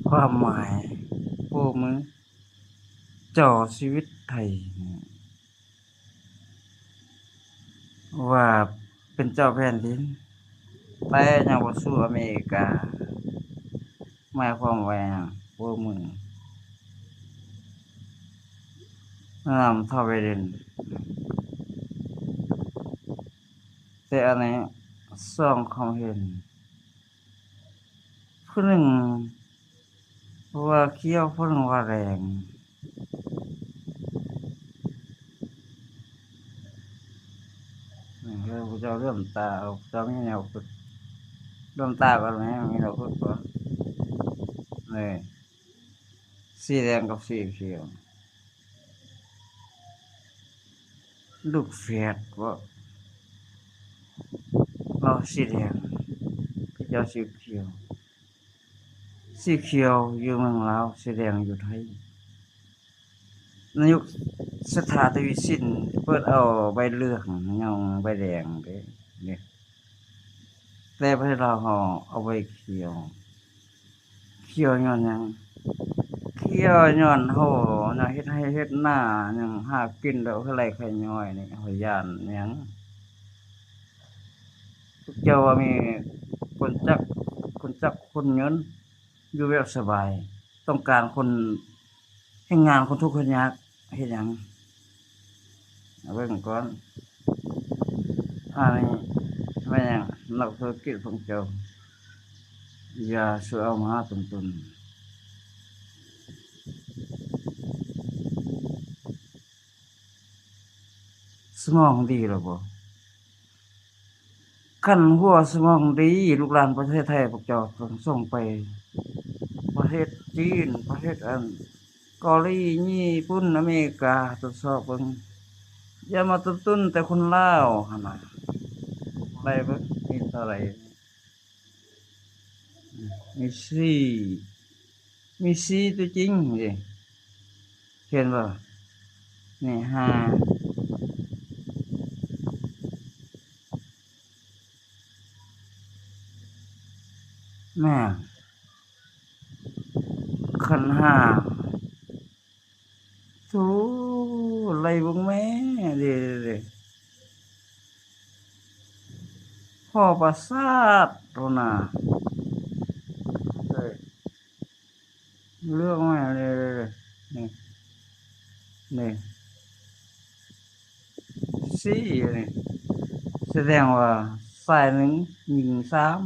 ຄວາມໝາຍ ໂອ້ມື ເຈົ້າຊີວິດໄທ ວ່າເປັນເຈົ້າແຜ່ນດິນ ແຕ່ຍັງບໍ່ສູ້ອາເມລິກາ ໝາຍຄວາມວ່າຫຍັງ? ໂອ້ມື ນຳເທົ່າໄບເດັນ ແຕ່ອັນນີ້ສອງຄວາມເຫັນ ຜູ້ໜຶ່ງວ່າຂຽວ ຜູ້ໜຶ່ງວ່າແດງ. ເອີ ເຈົ້າເຫຼື້ອມຕາເອົາ ເຈົ້າມີແນວຄິດ ເຫຼື້ອມຕາກ່ອນແມ່ ມີແນວຄິດກ່ອນ ເອີ ສີແດງກັບສີຂຽວ ລູກແຝດບໍ? ລາວສີແດງ ເຈົ້າສີຂຽວ ສີຂຽວຢູ່ເມືອງລາວ ສີແດງຢູ່ໄທ. ນາຍົກເສດຖາ ທະວີສິນ ເປີດເອົາໃບເຫຼືອງ ຍັງໃບແດງເດ້ ນີ້ ແຕ່ປະເທດລາວເຮົາເອົາໃບຂຽວ. ຂຽວຍ້ອນຫຍັງ? ຂຽວຍ້ອນເຮົາຍັງເຮັດໄຮ່ເຮັດນາ ຍັງຫາກິນແລ້ວ ໃຄໄລ່ໃຄຍ້ອຍນີ້ ເຮົາຢ້ານຫຍັງ? ພວກເຈົ້າວ່າມີຄົນຈັກ ຄົນຈັກຄົນຍົນ ຢູ່ແບບສະບາຍ ຕ້ອງການຄົນ ແຮງງານຄົນທຸກຄົນຍາກເຮັດຫຍັງ? ເບິ່ງກ່ອນ ອັນນີ້ແມ່ນຫຍັງ? ນັກທຸລະກິດຂອງເຈົ້າ ຢ່າສູ່ເອົາມາຫາຕົນຕົນ. ສະໝອງດີແລ້ວບໍ່? ຄັນຫົວສະໝອງດີ ລູກຫຼານປະເທດໄທພວກເຈົ້າຕ້ອງສົ່ງໄປປະເທດຈີນ ປະເທດອັນເກົາຫຼີ ຍີ່ປຸ່ນ ອາເມລິກາ ທົດສອບເບິ່ງ. ຢ່າມາຕຸ້ນໆແຕ່ຄົນລາວຫັ້ນນະ. ໄລ່ເບິ່ງມີເທົ່າໃດ? ມີສີ່ ມີສີ່ຕົວຈິງເດ້ ເຫັນບໍ່? ນີ້ ຫ້າ ແມ່ນ ຄັນຫ້າ ໂທ້ ໄລ່ເບິ່ງແມ້ ເດ້ ເດ້ ເດ້ ຫໍປາສາດພຸ້ນນະ ເອີ ເລືອກມາ ເດ້ ເດ້ ເດ້ ນີ້ ນີ້ ສີ່ ນີ້ ສະແດງວ່າສາຍໜຶ່ງຍິງສາມ